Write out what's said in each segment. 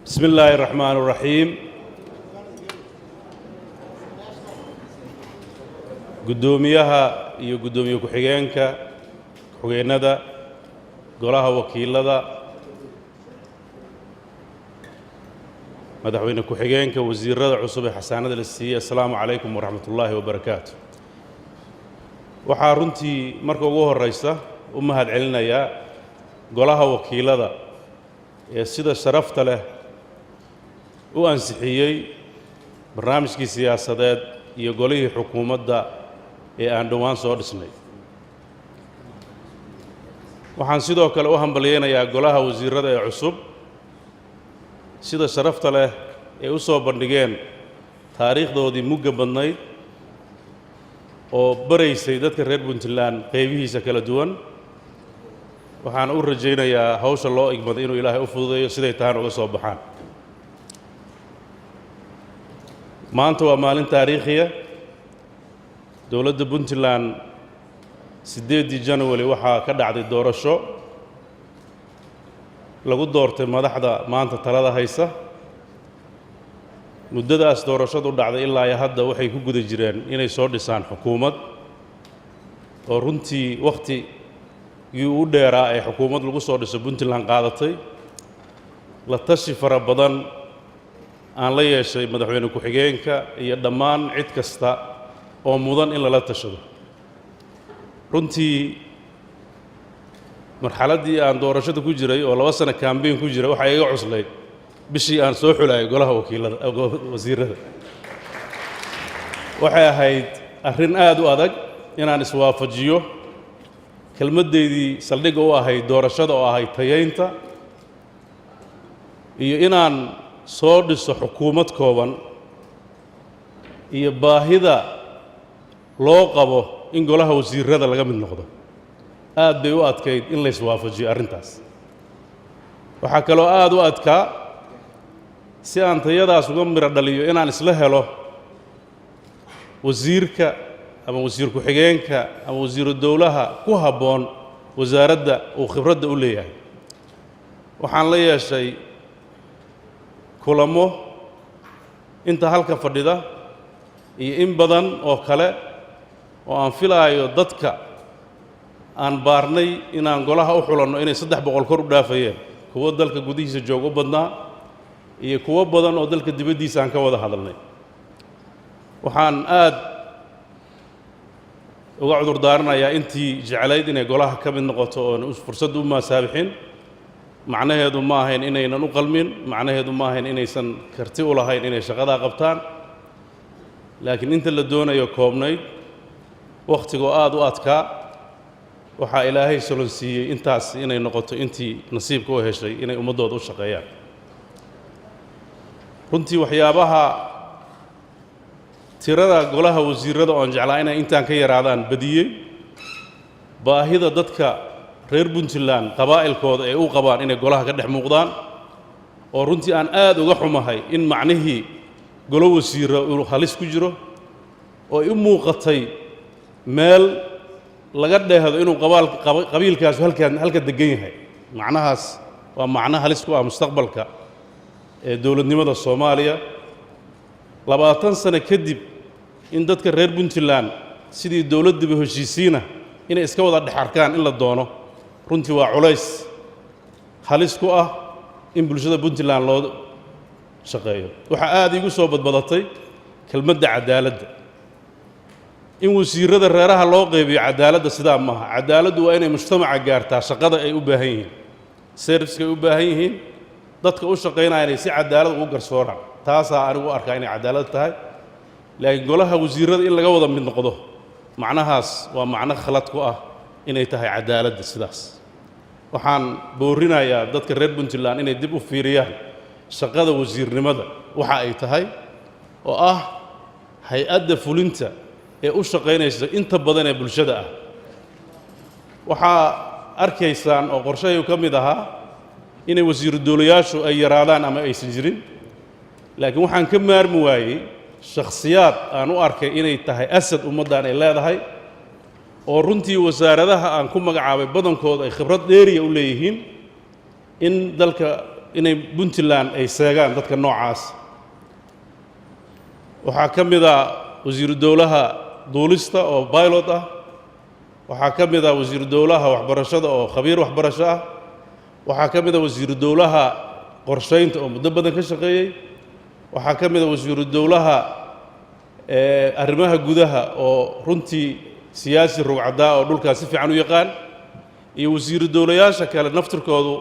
بسم الله الرحمن الرحيم. Guddoomiyaha iyo guddoomiye ku-xigeenka, ku-xigeenada golaha wakiilada, madaxweyne ku-xigeenka, wasiirada cusub ee xasaanada la siiyey, assalaamu calaykum waraxmat ullaahi wabarakaatu. Waxaa runtii marka ugu horraysa u mahad celinayaa golaha wakiilada ee sida sharafta leh u ansixiyey barnaamijkii siyaasadeed iyo golihii xukuumadda ee aan dhowaan soo dhisnay. Waxaan sidoo kale u hambalyaynayaa golaha wasiirada ee cusub sida sharafta leh ee u soo bandhigeen taariikhdoodii mugga badnayd oo baraysay dadka reer Puntland qaybihiisa kala duwan. Waxaan u rajaynayaa hawsha loo igmaday inuu Ilaahay u fududeeyo, siday tahan uga soo baxaan. Maanta waa maalin taariikhiya. Dowladda Puntland 8-dii January waxaa ka dhacday doorasho lagu doortay madaxda maanta talada haysa. Muddadaas doorashadu dhacday ilaa iyo hadda waxay ku guda jireen inay soo dhisaan xukuumad, oo runtii wakhtigii u dheeraa ee xukuumad lagu soo dhiso Puntland qaadatay. La tashi fara badan aan la yeeshay madaxweyne ku-xigeenka iyo dhammaan cid kasta oo mudan in lala tashado. Runtii marxaladdii aan doorashada ku jiray oo 2 sano campaign ku jiray, waxaa iga cuslayd bishii aan soo xulaayay golaha wakiilada, wasiirada. Waxay ahayd arrin aad u adag inaan iswaafajiyo kelmaddeydii saldhigga u ahayd doorashada oo ahayd tayaynta, iyo inaan soo dhiso xukuumad kooban, iyo baahida loo qabo in golaha wasiirada laga mid noqdo. Aad bay u adkayd in la iswaafajiyo arrintaas. Waxaa kaloo aad u adkaa si aan tayadaas uga miro dhaliyo inaan isla helo wasiirka ama wasiir ku-xigeenka ama wasiiru dowlaha ku habboon wasaaradda uu khibradda u leeyahay. Waxaan la yeeshay kulamo inta halka fadhida iyo in badan oo kale oo aan filaayo dadka aan baarnay inaan golaha u xulanno inay 300 kor u dhaafayeen, kuwo dalka gudihiisa jooga u badnaa iyo kuwo badan oo dalka dibaddiisa aan ka wada hadalnay. Waxaan aad uga cudur daaranayaa intii jeclayd inay golaha ka mid noqoto oon fursadda u maasaabixin. Macnaheedu ma ahayn inaynan u qalmin, macnaheedu ma ahayn inaysan karti u lahayn inay shaqadaa qabtaan, laakiin inta la doonayo koobnayd, wakhtigoo aad u adkaa, waxaa Ilaahay solonsiiyey intaas inay noqoto intii nasiibka u heshay inay ummaddooda u shaqeeyaan. Runtii waxyaabaha tirada golaha wasiirada oon jeclaa inay intaan ka yaraadaan badiyey baahida dadka reer Puntland qabaa'ilkooda ay u qabaan inay golaha ka dhex muuqdaan, oo runtii aan aad uga xumahay in macnihii golo wasiira uu halis ku jiro oo ay u muuqatay meel laga dheehdo inuu qabaal qabiilkaasu halkaan halka degan yahay. Macnahaas waa macno halis ku ah mustaqbalka ee dowladnimada Soomaaliya. 20 sano kadib in dadka reer Puntland sidii dowladdiiba heshiisiina inay iska wada dhex arkaan in la doono, runtii waa culays halis ku ah in bulshada Puntland loo shaqeeyo. Waxaa aad iigu soo badbadatay kelmadda cadaaladda, in wasiirada reeraha loo qaybiyo. Cadaaladda sidaa maaha. Cadaaladdu waa inay mujtamaca gaartaa, shaqada ay u baahan yihiin, service-ka ay u baahan yihiin, dadka u shaqaynaya inay si cadaalad ugu garsooraan. Taasaa anigu u arkaa inay cadaalad tahay. Laakiin golaha wasiirada in laga wada mid noqdo, macnahaas waa macno khalad ku ah inay tahay cadaaladda sidaas. Waxaan boorinayaa dadka reer Puntland inay dib u fiiriyaan shaqada wasiirnimada waxa ay tahay, oo ah hay-adda fulinta ee u shaqaynaysa inta badan ee bulshada ah. Waxaa arkaysaan oo qorshahay ka mid ahaa inay wasiiru dowlayaashu ay yaraadaan ama aysan jirin, laakiin waxaan ka maarmi waayey shakhsiyaad aan u arkay inay tahay asad ummaddan ay leedahay, oo runtii wasaaradaha aan ku magacaabay badankooda ay khibrad dheeriya u leeyihiin in dalka inay Puntland ay seegaan dadka noocaas. Waxaa ka mid a wasiiru dowlaha duulista oo pilot ah, waxaa ka mid a wasiiru dowlaha waxbarashada oo khabiir waxbarasho ah, waxaa ka mid a wasiiru dowlaha qorshaynta oo muddo badan ka shaqeeyey, waxaa ka mid a wasiiru dowlaha arrimaha gudaha oo runtii siyaasi rugcadaa oo dhulkaas si fiican u yaqaan, iyo wasiiru dowlayaasha kale naftirkoodu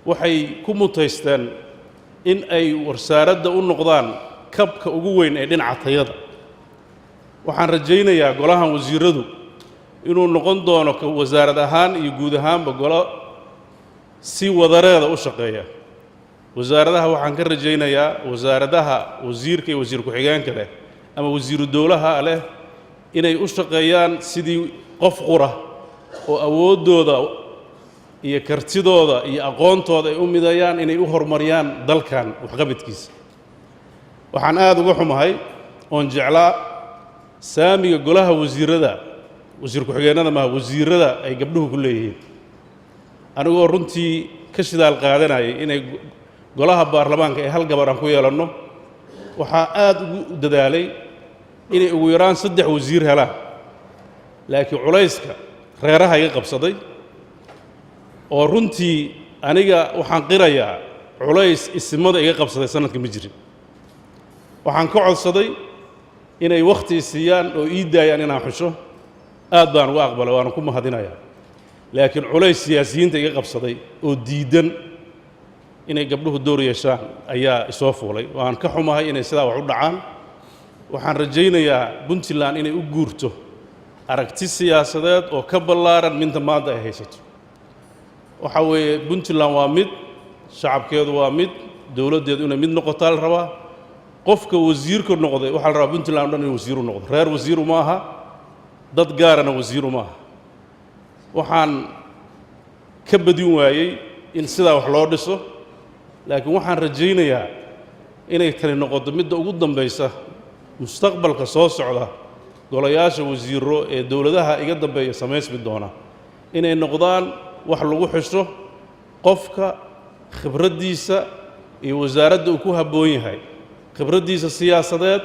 waxay ku mutaysteen in ay wasaaradda u noqdaan kabka ugu weyn ee dhinaca tayada. Waxaan rajaynayaa golahan wasiiradu inuu noqon doono wasaarad ahaan iyo guud ahaanba golo si wadareeda u shaqeeya. Wasaaradaha waxaan ka rajaynayaa, wasaaradaha wasiirka iyo wasiir ku-xigeenka leh ama wasiiru dowlaha leh, inay u shaqeeyaan sidii qof qura oo awooddooda iyo kartidooda iyo aqoontooda ay u midayaan inay u horumariyaan dalkan waxqabadkiisa. Waxaan aada uga xumahay oon jeclaa saamiga golaha wasiirada, wasiir ku-xigeennada maaha, wasiirada ay gabdhuhu ku leeyihiin, anigoo runtii ka shidaal qaadanayay inay golaha baarlamaanka ee hal gabar aan ku yeelanno. Waxaa aada ugu dadaalay inay ugu yaraan 3 wasiir helaan, laakiin culayska reeraha iga qabsaday oo runtii aniga waxaan qirayaa culays isimada iga qabsaday sanadka ma jirin. Waxaan ka codsaday inay wakhti siiyaan oo ii daayaan inaan xusho, aad baan uga aqbalay, waana ku mahadinayaa. Laakiin culays siyaasiyiinta iga qabsaday oo diidan inay gabdhuhu door yeeshaan ayaa isoo fuulay. Waan ka xumahay inay sidaa wax u dhacaan. Waxaan rajaynayaa Puntland inay u guurto aragti siyaasadeed oo ka ballaaran minta maanta ay haysato. Waxa weeye, Puntland waa mid, shacabkeedu waa mid, dowladdeedu inay mid noqotaa la rabaa. Qofka wasiirka noqday waxaa la rabaa Puntland o dhan inuu wasiiru noqdo. Reer wasiiru ma aha, dad gaarana wasiiru ma aha. Waxaan ka badin waayey in sidaa wax loo dhiso, laakiin waxaan rajaynayaa inay tani noqoto midda ugu dambaysa. Mustaqbalka soo socda golayaasha wasiiro ee dowladaha iga dambeeya samaysmi doona inay noqdaan wax lagu xusho qofka khibraddiisa iyo wasaaradda uu ku habboon yahay, khibraddiisa siyaasadeed,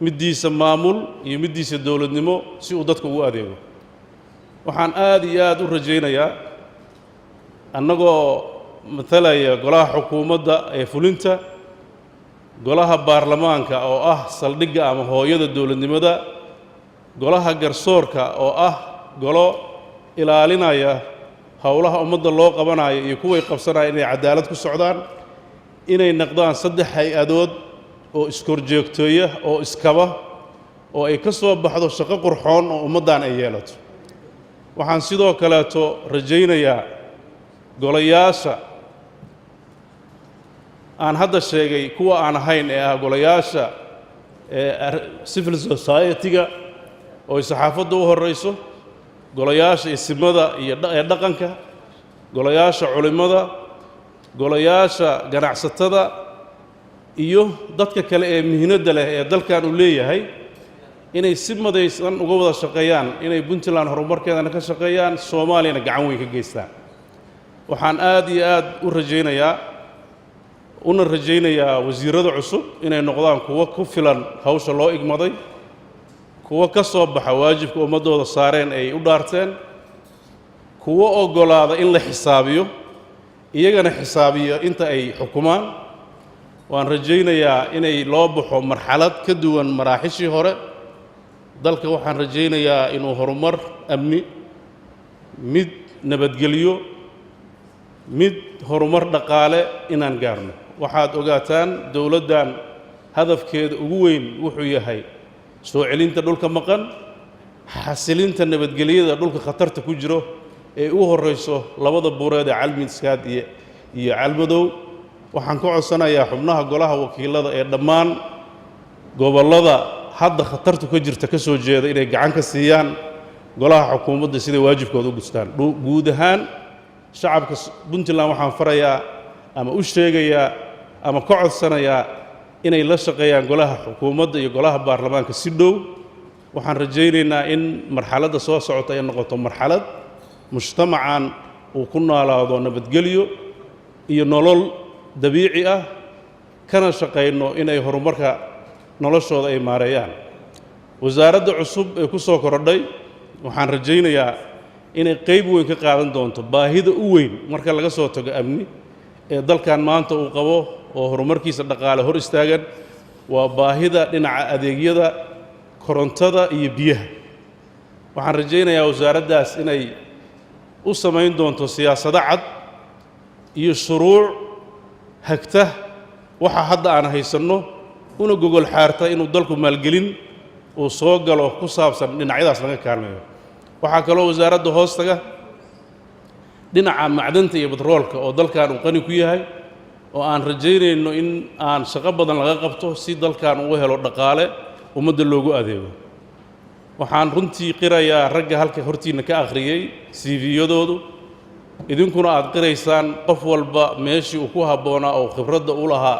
middiisa maamul iyo middiisa dowladnimo, si uu dadka ugu adeego. Waxaan aad iyo aad u rajaynayaa, annagoo matalaya golaha xukuumadda ee fulinta, golaha baarlamaanka oo ah saldhigga ama hooyada dowladnimada, golaha garsoorka oo ah golo ilaalinaya howlaha ummadda loo qabanayo iyo kuway qabsanaya inay cadaalad ku socdaan, inay noqdaan 3 hay-adood oo iskorjoogteeya oo iskaba oo ay ka soo baxdo shaqo qurxoon oo ummaddan ay yeelato. Waxaan sidoo kaleeto rajaynayaa golayaasha aan hadda sheegay, kuwa aan ahayn ee ah golayaasha civil society-ga oo ay saxaafadda u horrayso, golayaasha isimada iyo ee dhaqanka, golayaasha culimmada, golayaasha ganacsatada iyo dadka kale ee mihnadda leh ee dalkan uu leeyahay, inay si madaysan uga wada shaqeeyaan inay Puntland horumarkeedana ka shaqeeyaan, Soomaaliyana gacan weyn ka geystaan. Waxaan aad iyo aad u rajaynayaa una rajaynayaa wasiirada cusub inay noqdaan kuwo ku filan hawsha loo igmaday, kuwo ka soo baxa waajibka ummaddooda saareen ay u dhaarteen, kuwo oggolaada in la xisaabiyo, iyagana xisaabiyo inta ay xukumaan. Waan rajaynayaa inay loo baxo marxalad ka duwan maraaxishii hore dalka. Waxaan rajaynayaa inuu horumar amni, mid nabadgelyo, mid horumar dhaqaale inaan gaarno. Waxaad ogaataan dowladdan hadafkeeda ugu weyn wuxuu yahay soo celinta dhulka maqan, xasilinta nabadgelyada dhulka khatarta ku jiro ee u horrayso labada buureed ee Calmiskaad iyo Calmadow. Waxaan ka codsanayaa xubnaha golaha wakiilada ee dhammaan gobollada hadda khatartu ka jirta ka soo jeeda inay gacan ka siiyaan golaha xukuumadda siday waajibkooda u gustaan. Guud ahaan shacabka Puntland waxaan farayaa ama u sheegayaa ama ka codsanayaa inay la shaqeeyaan golaha xukuumadda iyo golaha baarlamaanka si dhow. Waxaan rajaynaynaa in marxaladda soo socota ay noqoto marxalad mujtamacan uu ku noolaado nabadgelyo iyo nolol. dabiici ah, kana shaqayno inay horumarka noloshooda ay maareeyaan. Wasaaradda cusub ee ku soo korodhay waxaan rajaynayaa inay qayb weyn ka qaadan doonto baahida u weyn marka laga soo tago amni ee dalkan maanta uu qabo oo horumarkiisa dhaqaale hor istaagan, waa baahida dhinaca adeegyada korontada iyo biyaha. Waxaan rajaynayaa wasaaraddaas inay u samayn doonto siyaasado cad iyo shuruuc hagta waxa hadda aan haysanno, una gogol xaarta inuu dalku maalgelin uu soo galo ku saabsan dhinacyadaas laga kaalmeeyo. Waxaa kaloo wasaaradda hoos taga dhinaca macdanta iyo batroolka oo dalkan uu qani ku yahay, oo aan rajaynayno in aan shaqo badan laga qabto si dalkan uu helo dhaqaale ummadda loogu adeego. Waxaan runtii qirayaa ragga halka hortiinna ka akhriyey CV-yadoodu, idinkuna aad qiraysaan qof walba meeshii uu ku habboonaa oo khibradda u lahaa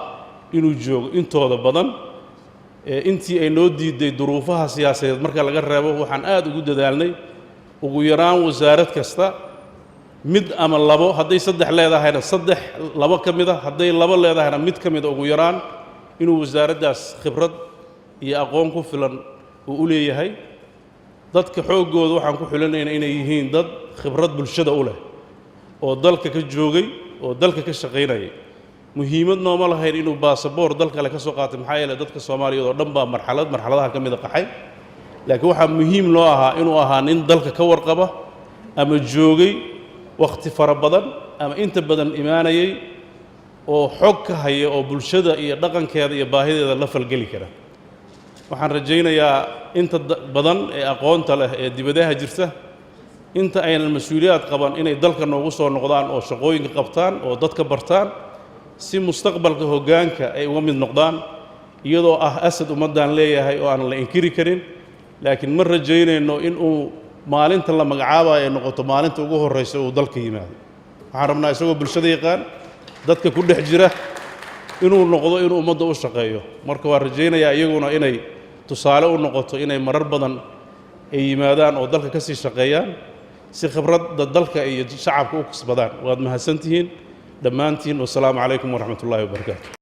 inuu joogo intooda badan. Intii ay noo diiday duruufaha siyaasadeed marka laga reebo, waxaan aad ugu dadaalnay ugu yaraan wasaarad kasta mid ama labo, hadday saddex leedahayna saddex labo ka mid a, hadday labo leedahayna mid ka mida, ugu yaraan inuu wasaaraddaas khibrad iyo aqoon ku filan uu u leeyahay. Dadka xooggooda waxaan ku xulinaynaa inay yihiin dad khibrad bulshada u leh oo dalka ka joogay oo dalka ka shaqaynayay. Muhiimad nooma lahayn inuu baasaboor dal kale ka soo qaatay, maxaa yeelay dadka Soomaaliyeed oo dhan baa marxalad marxaladaha ka mida qaxay. Laakiin waxaa muhiim noo ahaa inuu ahaa nin dalka ka warqaba ama joogay wakhti fara badan ama inta badan imaanayay oo xog ka haya oo bulshada iyo dhaqankeeda iyo baahideeda la falgeli kara. Waxaan rajaynayaa inta badan ee aqoonta leh ee dibadaha jirta, inta aynan mas-uuliyaad qaban, inay dalka noogu soo noqdaan oo shaqooyinka qabtaan oo dadka bartaan si mustaqbalka hoggaanka ay uga mid noqdaan, iyadoo ah asad ummaddaan leeyahay oo aan la inkiri karin. Laakiin ma rajaynayno in uu maalinta la magacaabayo ay noqoto maalinta ugu horraysa uu dalka yimaado. Waxaan rabnaa isagoo bulshada yaqaan, dadka ku dhex jira, inuu noqdo inuu ummadda u shaqeeyo. Marka waan rajaynayaa iyaguna inay tusaale u noqoto inay marar badan ay yimaadaan oo dalka ka sii shaqeeyaan si khibradda dalka iyo shacabka u kasbadaan. Waad mahadsantihiin dhammaantiin. Wasalaamu calaykum waraxmat ullaahi wabarakaatu.